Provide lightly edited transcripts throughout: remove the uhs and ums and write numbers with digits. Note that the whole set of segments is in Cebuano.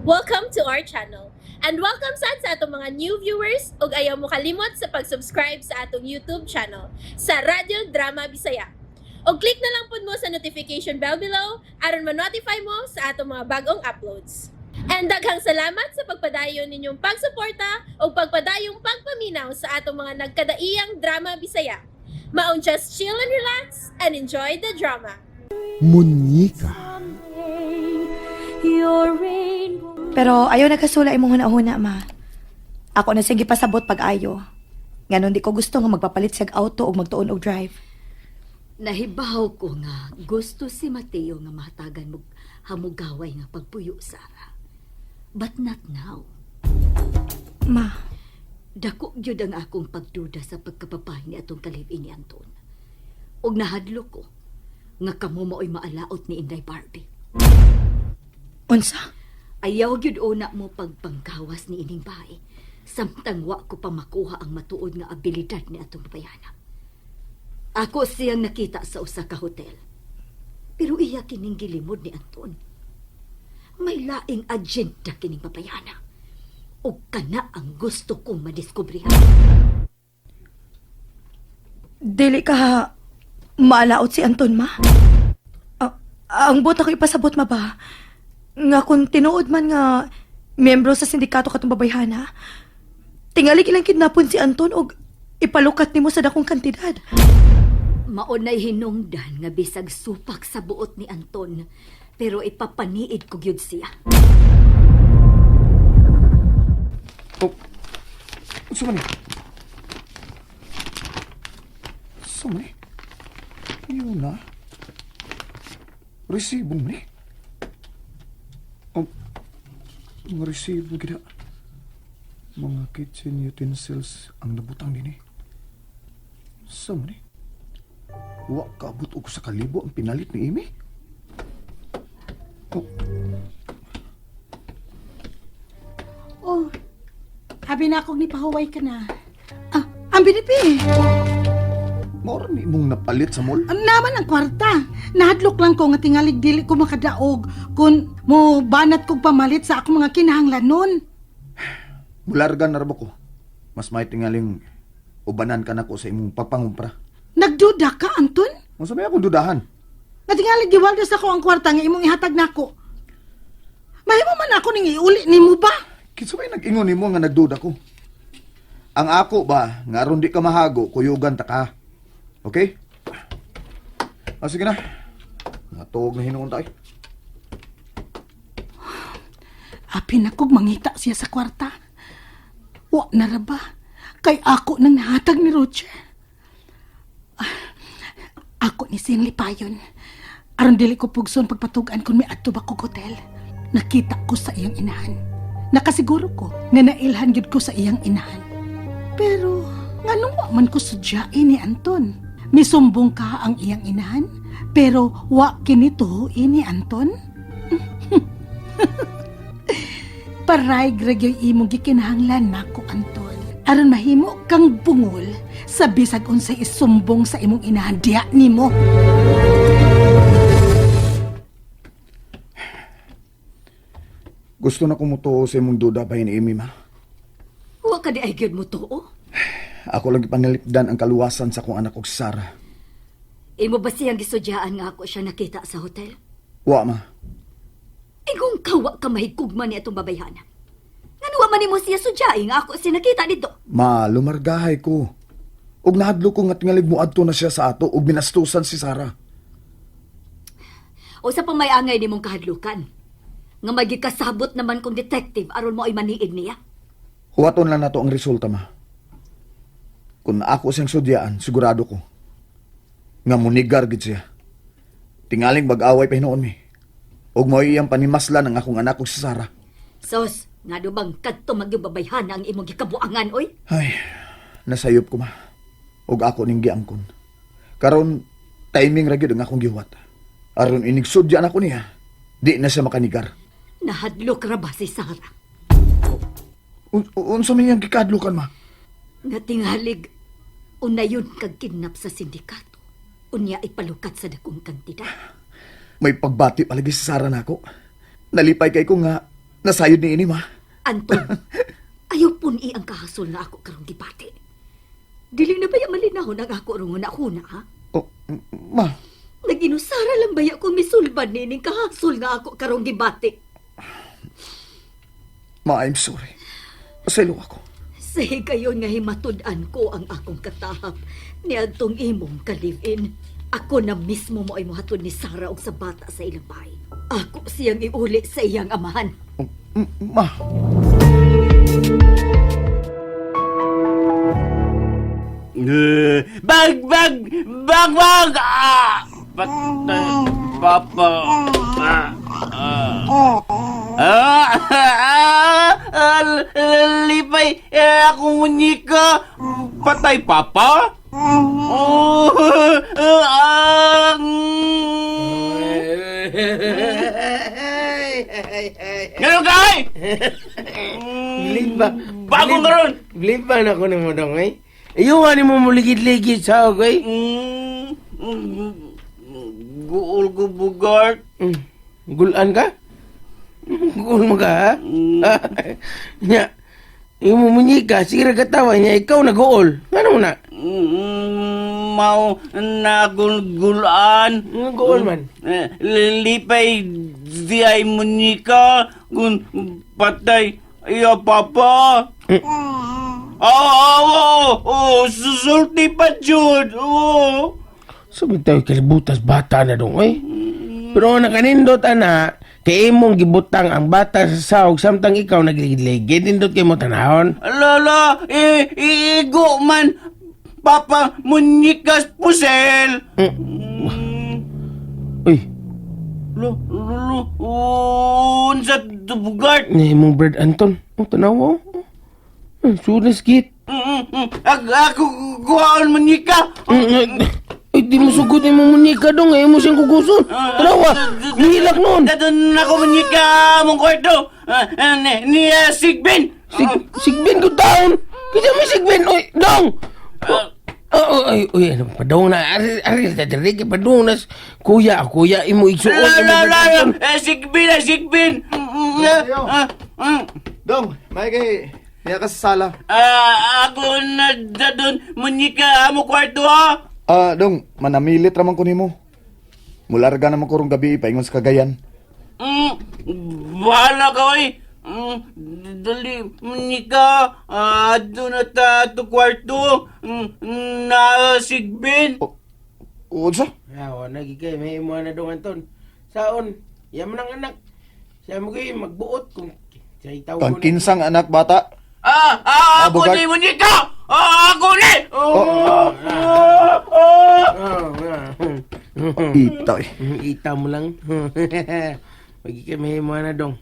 Welcome to our channel. And welcome sad sa atong mga new viewers ug ayaw mo kalimot sa pag-subscribe sa atong YouTube channel sa Radyo Drama Bisaya. Og click na lang pud mo sa notification bell below aron ma-notify mo sa atong mga bagong uploads. And daghang salamat sa pagpadayon ninyong pagsuporta ug pagpadayong pagpaminaw sa atong mga nagkadaiyang drama Bisaya. Maong just chill and relax and enjoy the drama. Munyika. Pero ayaw nagkasula imong huna-huna, ma. Ako na siyang gipasabot pag ayo. Nganon di ko gusto nga magpapalit siyag auto ug magtuon og drive. Nahibaw ko nga gusto si Mateo nga mahatagan mo hamugaway nga pagpuyo, Sara. But not now. Ma, Dako gyud ang akong pagduda sa pagkababae ni atong kalib-in ni Anton. Ug nahadlok ko nga kamo mao'y maalaot ni Inday Barbie. Unsa? Ayaw gyud una mo pagpanggawas ni ining bae samtang wa ko pa makuha ang matuod nga abilidad ni atong babayana. Ako siyang nakita sa usa ka hotel. Pero iya kining gilimod ni Anton. May laing agenda kining babayana. Ug kana ang gusto kong madiskubrihan. Dili ka maalaot si Anton, ma? Ang buot ako ipasabot, ma ba? Nga kung tinuod man nga miyembro sa sindikato katong babayhana, tingali ilang kidnapon si Anton og ipalukat nimo sa dakong kantidad. Maunay hinungdan nga bisag supak sa buot ni Anton, pero ipapaniid ko gyud siya. Oh, unsa man ni? Unsa man ni? Yun na. Resibo man ni. Oh, mga resibo gina. Mga kitchen utensils ang nabutang dinhi. Unsa man ni? Wa kaabot og sa kalibo ang pinalit ni Amy. Oh, Oh, habi na akong nipahuway ka na. Ah, ang binipi. Mao ra ni imong napalit sa mall? Ang naman ang kwarta. Nahadlok lang ko nga tingalig dili ko makadaog kung mo banat kog pamalit sa akong mga kinahanglanon. Mularga na ra ba ko? Mas may tingaling ubanan ka nako sa imong pagpangumpra. Nagduda ka, Anton? Unsa may akong dudahan? Nga tingalig giwaldas ako ang kwarta nga imong ihatag nako. Mahimo man ako ning iuli nimo ba? Kinsa may nag-ingon nimo nga nagduda ko? Ang ako ba, nga aron di ka mahago, kuyugan ta ka. Okay? Ah, sige na. Natuog na hinuon tayo. Apin akog mangita siya sa kwarta. Wa na ra ba? Kay ako nang nahatag ni Roger. Ah, ako ni siyang lipayon. Aron dili ko pugson pagpatugan kung miadto ba kog hotel. Nakita ko sa iyang inahan. Nakasiguro ko nga nailhan gyud ko sa iyang inahan. Pero nganong wa man ko sudyain ni Anton? Misumbong ka ang iyang inahan, pero wa kini tuhuin ni Anton? Paray gragyoy imong gikinahanglan nako, Anton. Aron mahimo kang bungol sa bisag unsay isumbong sa imong inahan diha nimo. Gusto na kumutuo sa imong duda ba ni Amy, ma? Wa ka di ay gyud mo tuo. Ako lang ipanalipdan ang kaluwasan sa akong anak og si Sarah. Imo ba siyang gisudyaan nga ako siya nakita sa hotel? Wa, ma. Igong kawa ka mahigugma ni atong babayhana. Ngano wa man nimo siya sudyai nga ako siya nakita dito? Ma, lumargahay ko. Ug nahadlo ko nga tingalig mo adto na siya sa ato ug binastusan si Sarah. O sa pamayangay nimong kahadlukan. Nga magikasabot naman kong detective aron mo ay maniid niya. Huwaton lang nato ang resulta, ma. Kung ako siyang sudyaan, sigurado ko. Nga munigar gid siya. Tingaling mag-away pa hinuon mi. Ug mao iyang panimaslan ang akong anak ug si Sarah. Sos, nga do bang kadto magyong babayhana ang imong gikabuangan oy? Ay, nasayop ko, ma. Ug ako ning giangkon. Karon timing ra gyud ang akong gihuwat. Aron inig sudyan ako niya, di na siya makanigar. Nahadlok ra ba si Sarah? Unsa man iyang gikadlukan, ma? Nga tingalig unayon kag kidnap sa sindikato. Unya ipalukat sa dakong kantidad. May pagbati palagi si Sarah nako. Nalipay kay ko nga Nasayod ni ini, ma. Anton, ayaw puni ang kahasol na ako karong gibati. Dili na baya malinahon ang ako rong huna, ha? Oh, ma. Naginusara lang baya ko misulbad nining kahasol nga ako karong gibati. Ma, I'm sorry. Pasaylo ako. Sa higayon nga himatud-an ko ang akong katahap ni adtong imong ka-live-in. Ako na mismo mo ay mohatod ni Sarah og sa bata sa ilang bahay. Ako siyang iuli sa iyang amahan. Oh, ma. Bag, bag, bag, bag! Ah! Patay, papa. Ah, ah. Ah, ah, ah, lipay, eh, akong munyika. Patay, papa? Oh, ah, Ganun ka, ay! Bilib ba? Bago karon! Bilib ba na ko nimo dong eh? Iyo ni mo muligid-ligid sa og eh. Guol ko, Bugart. Gulan ka? Guol mo ka ha? Nya. Imo munyika, sige ra katawa niya ikaw naguol. Ngano mo na? Mao na gulan. Nga guol man. Eh, Lipay di ay munyika kung patay iya papa. Oo, oo, oo, susulti pa jud. Oo. Sabi tayo kalibutas bata na dong eh. Pero ang nakanindot ana, kay imong gibutang ang bata sa sahog samtang ikaw nagligid-ligid nindot kay mo tanahon. Lala, eh, iigo man. Papa, munyikas pusel. Uy, Lo, lo, lo, unsa bugart. ni imong bird Anton. Oh, tanawa. Oh. Sunas git. Ako kuhaon munyika. Ay, di mo sugot imong munyika dong. Ay, mo siyang kuguson. Tanawa, nihilak noon. Dadun ako munyika mong kwarto. Ah, ah, Ni Sigbin. Sigbin ko taon. Kasi may sigbin. Uy, dong! Oh, oh, ay, uy, ano, padong na. Ari, ari, dali, kay padong na. Kuya, kuya, imo igsuon. La, imo la, la, la. Anton. Eh, Sigbin, Sigbin. Yo. Ah, ah. Dong, may kay niya ka sa sala. Ah, ako na dadun munyika mo kwarto ha. Ah, dong, manamilit raman ko nimo. Mularga naman ko rong gabi paingon sa Cagayan. Bahala ka, oy. Dali, munyika. Ah, doon na ta to kwarto. Na Sigbin. Unsa? Awa, nagigay, may imo na dong, Anton. Saon, yaman ang anak. Siya mo kayo, magbuot kung siya itaw ko Kang kinsang anak bata. Ah, ah, ako Bugart. ni munyika. Ah, ako ni. Oh, Oh, ita eh. Ita mo lang. Pagi kami mo na dong.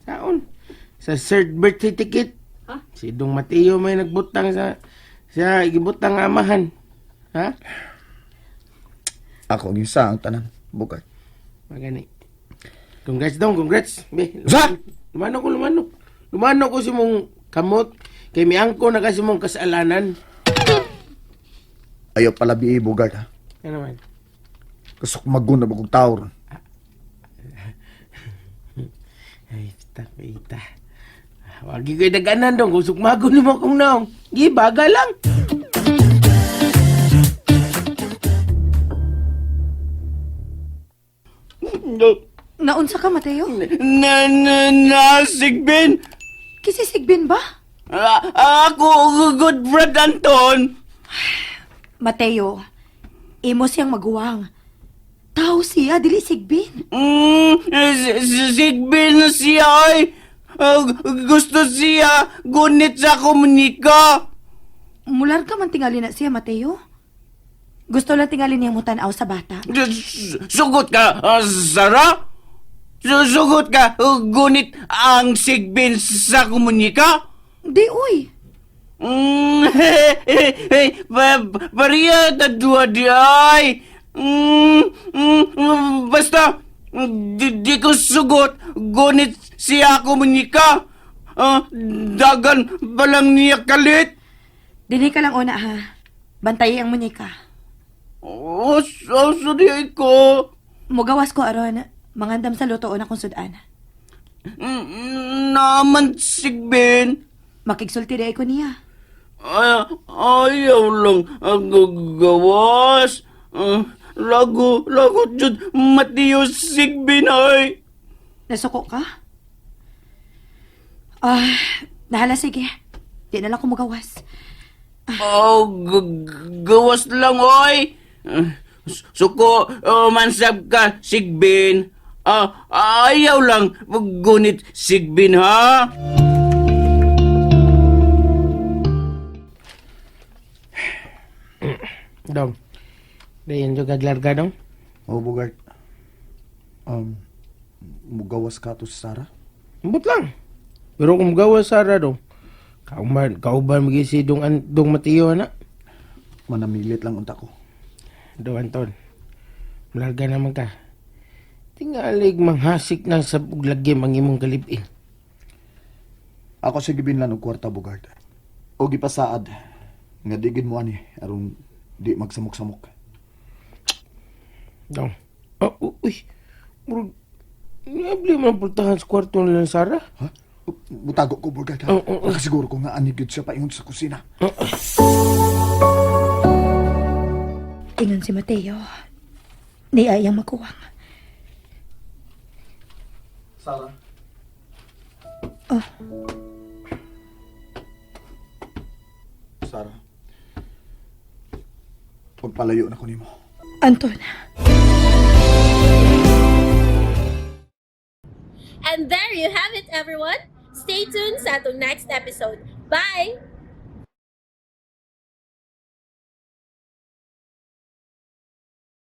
Saon? Sa third birth certificate. Ha? Si Dong Mateo may nagbutang sa gibutang amahan. Ha? Ako ang isa ang tanan, Bugart. Magani. Congrats dong, congrats. Be, Sa? Lumano ko, lumano. Lumano ko si mong kamot. Kay miangko na kasi mong kasalanan. Ayaw pala bi Bugart ha. Ano man? Kasukmagon na bagong tao ron. Ay, pita, pita. Wagi ko'y daganan dong. Kung sukmagon ni mo kong naong. Gibaga lang. Naunsa ka, Mateo? Na, na, na, Sigbin. Kisi Sigbin ba? Ah, ako, good friend Anton. Mateo, imo siyang maguwang. Tao siya, dili Sigbin. Sigbin na siya ay. Ah, gusto siya gunit sa komunika. Mular ka man tingali na siya, Mateo. Gusto lang tingali niyang mutanaw sa bata. Sugot ka, Sarah? Sugot ka, gunit ang sigbin sa komunika? Di, uy. Pariya na dua di ay. Basta, di ko sugot, gunit siya komunika. Ah, dagan balang niya kalit. Dili ka lang una, ha. Bantayi ang munyika. Oh, so, sorry ko. Mugawas ko aron, mangandam sa lutoon akong sudan. Naman sigbin. Makigsulti di ay ko niya. Ay, ayaw lang ang gawas. Ah, lago, lago jud Mateo sigbin ay. Nasuko ka? Ah, nahala sige. Di na lang ko magawas. Oh, gawas lang oy. Ah, suko, oh, mansab ka sigbin. Ah, ayaw lang gunit sigbin ha. Dong. Dayon jud kaglarga dong. Oh, Bogart. Mugawas ka to si Sarah? Ambot lang. Pero kung gawa Sara dong, kauban kauban magi si dong dong Mateo na. Manamilit lang unta ko. Dong Anton. Malarga naman ka. Tingalig manghasik na sa uglagim ang imong kalibin. Ako sa gibinlan og kwarta, Bogart. O gipasaad nga digid mo ani aron di magsamok-samok. Dong. Oh, uy. Murag, niabli man ang pultahan sa kwarto nila ni Sara. Ha? Mutago ko, Bogart. Ha? Oo, oo, oo. Nakasiguro ko nga ani gyud siya paingon sa kusina. Ingon si Mateo. Ni ayang makuwang. Sarah. Oh. Sarah. Pagpalayo na ko nimo. Anton. And there you have it, everyone. Stay tuned sa atong next episode. Bye!